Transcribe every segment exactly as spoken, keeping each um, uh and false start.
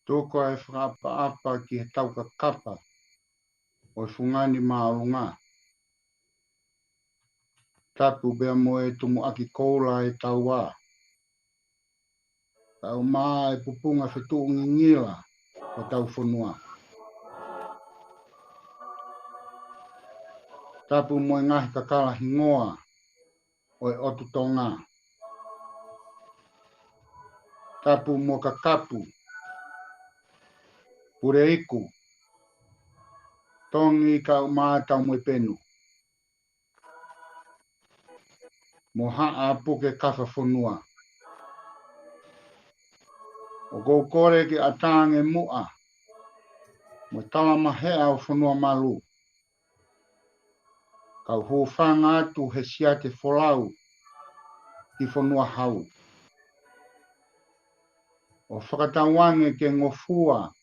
Tuku ʻa e fakaʻapaʻapa ki he taukakapa ʻo e fungani māʻolunga. Tapu pea mo e tumuʻaki koula ʻa e taua, kae ʻumaʻā e pupunga fetuʻu ngingila ʻo hotau fonua. Tapu mo e ngaahi kakala hingoa ʻo e ʻOtu Tonga. Tapu mo Kakapu, Puleiku, Tongi kae ʻumaʻā Taumoepenu, mo Haʻa Puke Kafa Fonua. ʻOku ou kole ke ʻatā ange muʻa mo e talamaheʻa ʻo Fonuamalu, kau hūfanga atu he siate folau ki Fonuahau, ʻo fakatauange ke ngofua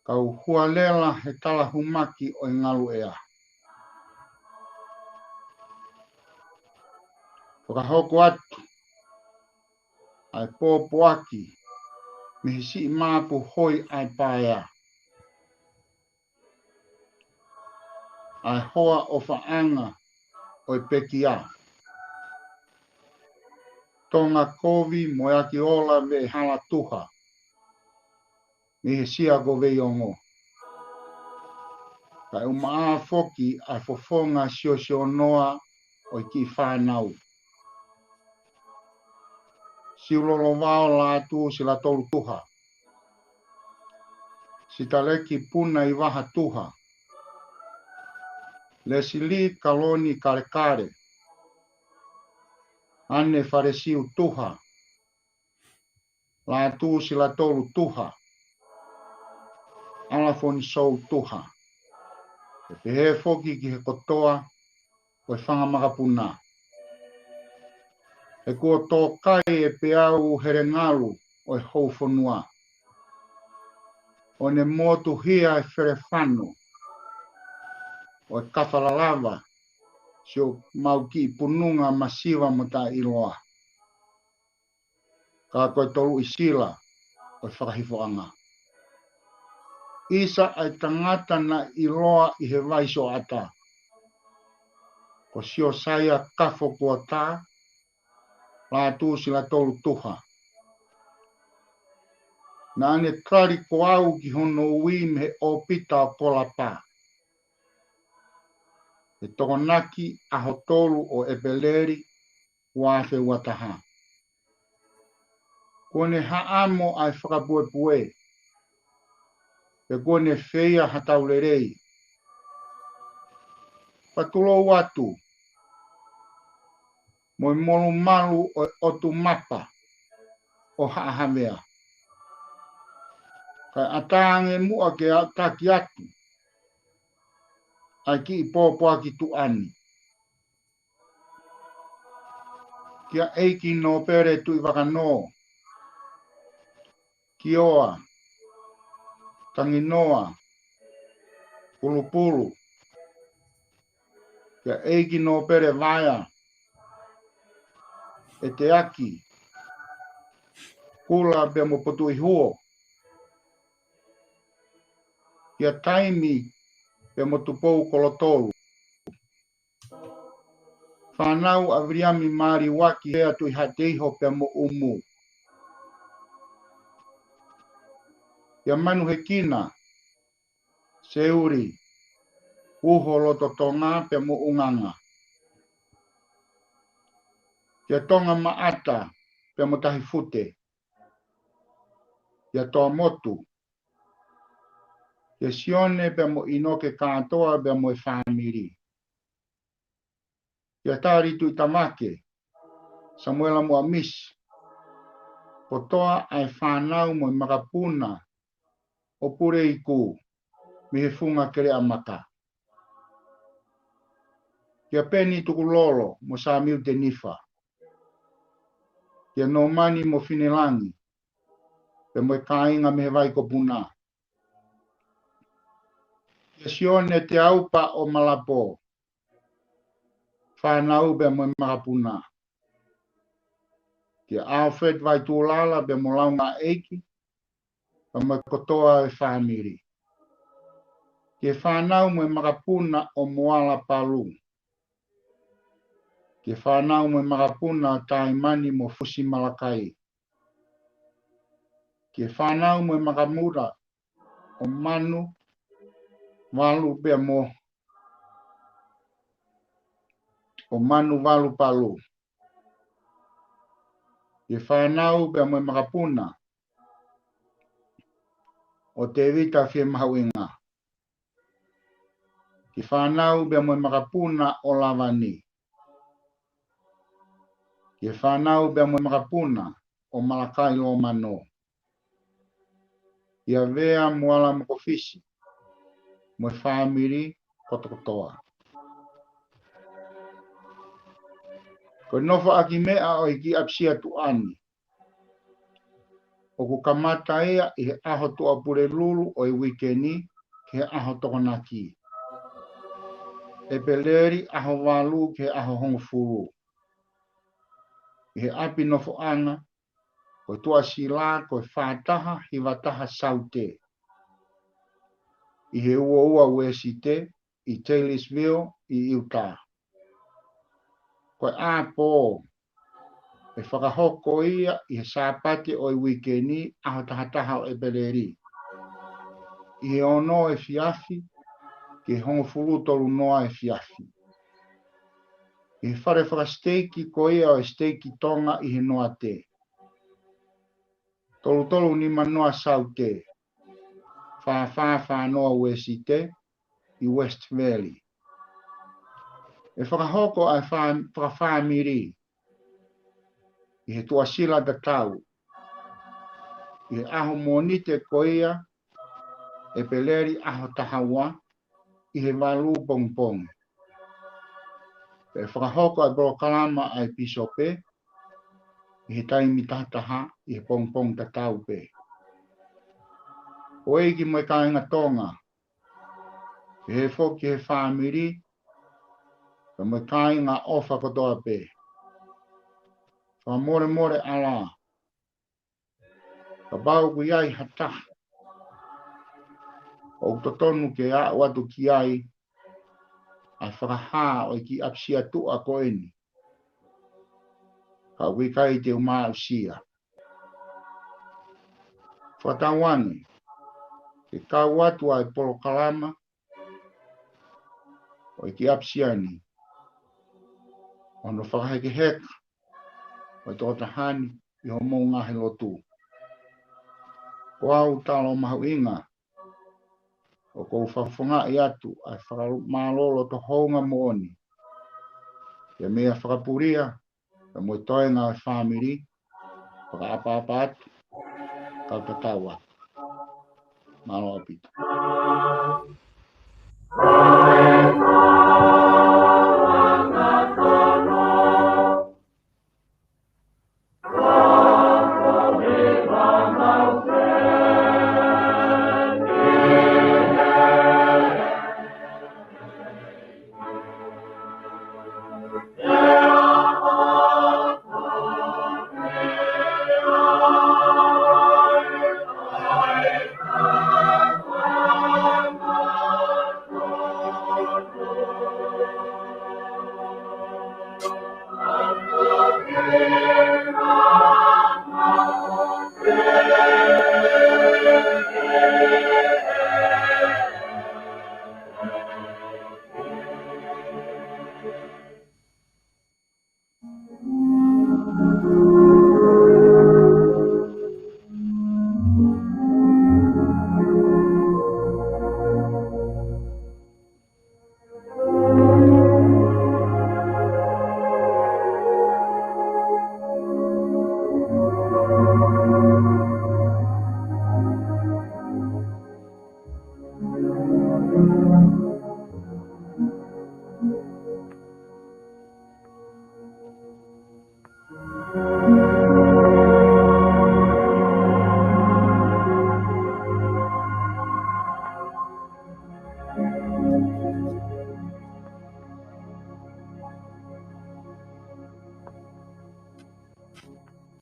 kau hualela he talahumaki ʻo e ngaluʻea. Fakahoko atu ʻa e pōpoaki mei he siʻi māpu hoi ʻa e paea, ʻa e hoa ʻofaʻanga ʻo e pekia, Tonga Kovi mo e Akiola Veʻehala Tuha, mei he sia ko Veiongo. Kae ʻumaʻā foki ʻa e fofonga siosionoa ʻo e kiʻi fānau, Siulolo Vao Lātū Silatolu Tuha, Sitaleki Puna ʻi Vaha Tuha, Lesili Kaloni Kalekale, ʻAne Falesiu Tuha, Lātū Silatolu Tuha, ʻAlafoni Sou Tuha. ʻE pehē foki ki he kotoa ʻo e fanga makapuna. He kuo tōkai e peau helengalu ʻo e houfonua, ʻo ne motuhia e felefano ʻo e kafa lalava, siʻomau kiʻi pununga masiva mo taʻeʻiloa. Ka ko e toluʻi sila ʻo e fakahifoʻanga. ʻIsa ʻa e tangata naʻe ʻiloa ʻi he vai sioʻata, ko Siosaia Kafo Kuata, Lātū Silatolu Tuha. Naʻa ne tali ko au ki hono ui mei he ʻōpita ʻo Kolapa, he Tokonaki ʻaho tolu ʻo ʻEpeleli, ua afe ua taha. Kuo ne haʻamo ʻa e fakapuepue, Pea kuo ne feia ha tau lelei. Pea tulou atu mo e molumalu ʻo e ʻotu mapa ʻo Haʻa Havea. Kae ʻatā ange muʻa ke aʻutaki atu ʻa e kiʻi pōpoaki tuʻa ni. Kia ʻEiki Nōpele Tuʻivakanō, Kioa, Tanginoa, Pulupulu, kia ʻEiki Nōpele Vaea, ʻEteaki, Kula pea mo Potuʻihuo, kia Taimi pea mo Tupou Kolotolu. Fānau ʻa Viliami Maliuaki, Lea Tuʻihaʻateiho pea mo ʻUmu. Kia Manuhekina, Seuli, Uho Lototonga pea mo ʻUnganga. Kia Tonga Maʻata pea mo Tahifute. Kia Toamotu. Kia Sione pea mo ʻInoke Kātoa pea mo e fāmili. Kia Tali Tuʻitamake, Samuela mo ʻAmisi, kotoa ʻa e fānau mo e makapuna ʻo Puleiku mei he funga Keleʻamaka. Kia Peni Tukulolo mo Samiu Tenifa. Kia Nomani mo Finelangi, pea mo e kāinga mei he Vaikopuna. Kia Sione Teaupa ʻo Malapo, fānau pea mo e makapuna. Kia Alfred Vaitulala pea mo Laungaʻeiki, pea mo e kotoa e fāmili. Kia fānau mo e makapuna ʻo Moala Palu. Kia fānau mo e makapuna ʻo Taimani mo Fusi Malakai. Kia fānau mo e makapuna ʻo Manu Valu pea mo, ʻo Manu Valu Palu. Kia fānau pea mo e makapuna ʻo Tevita Fiemahuʻinga. Kia fānau pea mo e makapuna ʻo Lavani. Kia fānau pea mo e makapuna ʻo Malakai Lomano. Kia Vea mo Ala Mokofisi mo e fāmili kotokotoa. Ko e nofoʻaki meʻa ʻo e kiʻi ʻapisia tuʻa ni ʻoku kamata ia ʻi he ʻaho Tuʻapulelulu ʻo e uike ni ki he ʻaho Tokonaki, ʻEpeleli ʻaho valu ki he ʻaho hongofulu, ʻi he ʻapi nofoʻanga ko e Tuʻasila ko e fā taha hiva taha Saute, ʻi he ua ua Uēsite, ʻi Taylorsville ʻi ʻIutā. Ko e ʻapō, ʻe fakahoko ia ʻi he Sāpate ʻo e uike ni, ʻaho taha taha ʻo ʻEpeleli, ʻi he ono efiafi ki he hongofulu tolu noa efiafi, ʻi he fale fakasiteiki ko ia ʻo e Siteiki Tonga ʻi he Noate, tolu tolu nima noa Saute, fā fā fā noa Uēsite, ʻi West Valley. ʻE fakahoko ʻa e fā-, fakafāmili ʻi he Tuʻasila tatau ʻi he ʻaho Mōnite ko ia, ʻEpeleli ʻaho taha ua, ʻi he valu pongipongi. Pea ʻe fakahoko ʻa e polokalama ʻa e pīsope ʻi he taimi taha taha ʻi he pongipongi tatau pē. Houʻeiki mo e kāinga Tonga, pehē foki he fāmili, pea mo e kāinga ʻofa kotoa pē, fakamolemole ʻalā, kapau ʻoku ʻi ai ha taha ʻoku totonu ke aʻu atu ki ai ʻa e fakahā ʻo e kiʻi ʻapisia tuʻa ko eni, ka ʻoku ʻikai te u maʻu sia. Fakatauange ke kau atu ʻa e polokalama ʻo e kiʻi ʻapisia ni ʻo hono fakahekeheka ʻo e tokotaha ni ʻi hoʻomou ngaahi lotu. Ko au, Talo Mahuʻinga, ʻOku ou fakafofongaʻi atu ʻa e fakamālō loto houngaʻia moʻoni ki he meʻa fakapulia, pea mo e toenga ʻo e fāmili, fakaʻapaʻapa atu, kau tatau atu. Mālō ʻaupito.